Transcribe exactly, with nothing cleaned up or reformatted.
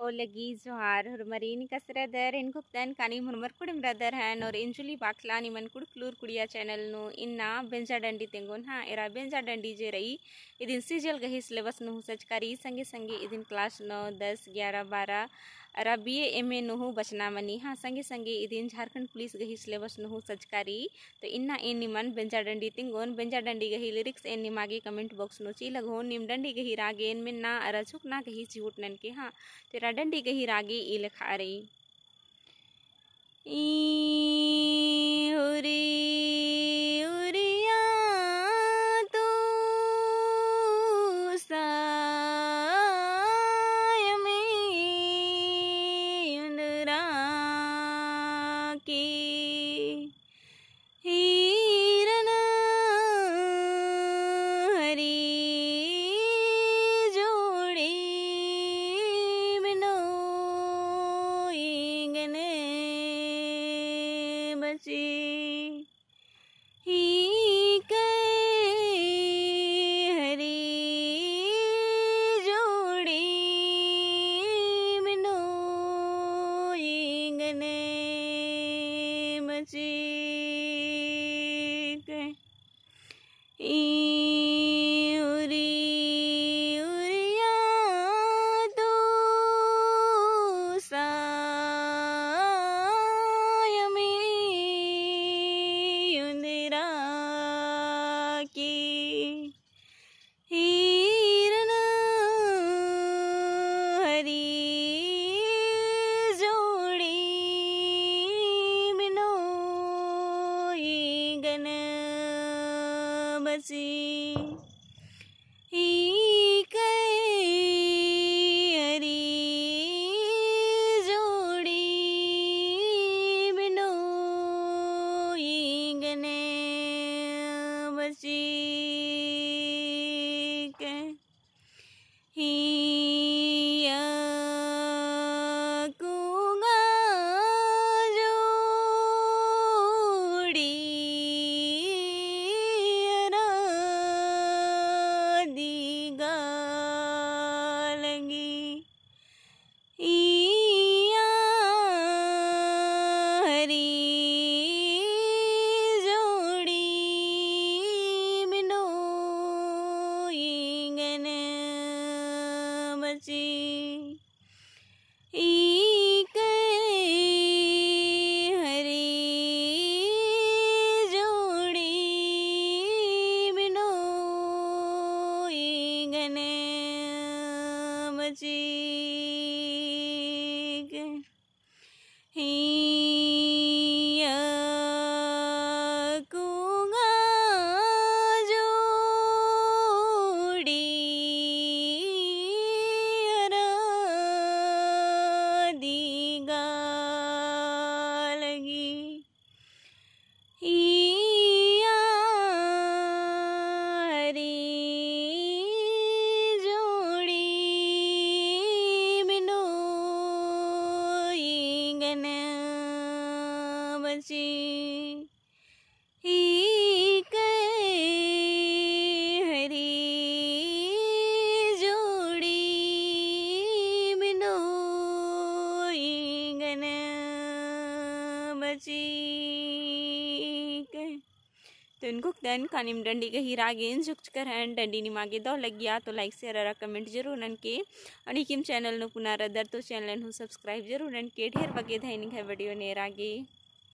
ओ लगी जोहार, होरमर इन्ना कस रअदर, एन कुक्तन कानी होरमर कुड़िम रअदर हन, और एन जुली बाखला निमन कुड़कलूर कुड़िया channel नू इन्ना बेंजा डंडी तेंगोन हाँ, एरा बेंजा डंडी जे रई, इदिन CGL गही syllabus नू हूँ सचकारी, संगे संगे इदिन class नौ, दस, ग्यारह, बारह, अरा BA MA नू हूँ बचना मनी हाँ, संगे संगे इदिन झारखंड पुलिस गही syllabus नू हूँ सचकारी, तो इन्ना एन निमन बेंजा डंडी तिंगोन, बेंजा डंडी गही lyrics एन निमागे comment box नू चिआ लगोन, नीम डंडी गही रागेन मेन्ना अरा झुकना गही चिहुट ननके हाँ। तो एरा डंडी गही रागे ई लेखा रई। ई उरी उरिया तो सायमे युंदरा के हीरन हरी जोड़ी बिनो इंगने बची। ही कै हरी जोड़ी बिनो इंगने बची। ई उरी उरिया तो सायमे युंदरा की हीरन हरी जोड़ी बिनो इंगन बची। ई कै हरी जोड़ी बिनो इंगन बची। कै हिया कुंगा जोड़ी अरा दिगा लगी। हिया हरी जोड़ी बिनो इंगन बची। ई कै हरी जोड़ी बिनो इंगन बची। कै हिया कुंगा जोड़ी अरा दिगा लगी। हिया हरी जोड़ी बिनो इंगन बची। ई कै हरी जोड़ी बिनो इंगन बची। कै तो एन कुक्तन कानी नीम डंडी गही रागेन झुकचकर हन, डंडी निमागे दव लगिया तो like, share अरा comment जरूर ननके। अरा नीम channel नू पुना रअदर तो channel नू subscribe जरूर ननके। ढेर बग्गे धैनिक है video ने रागे।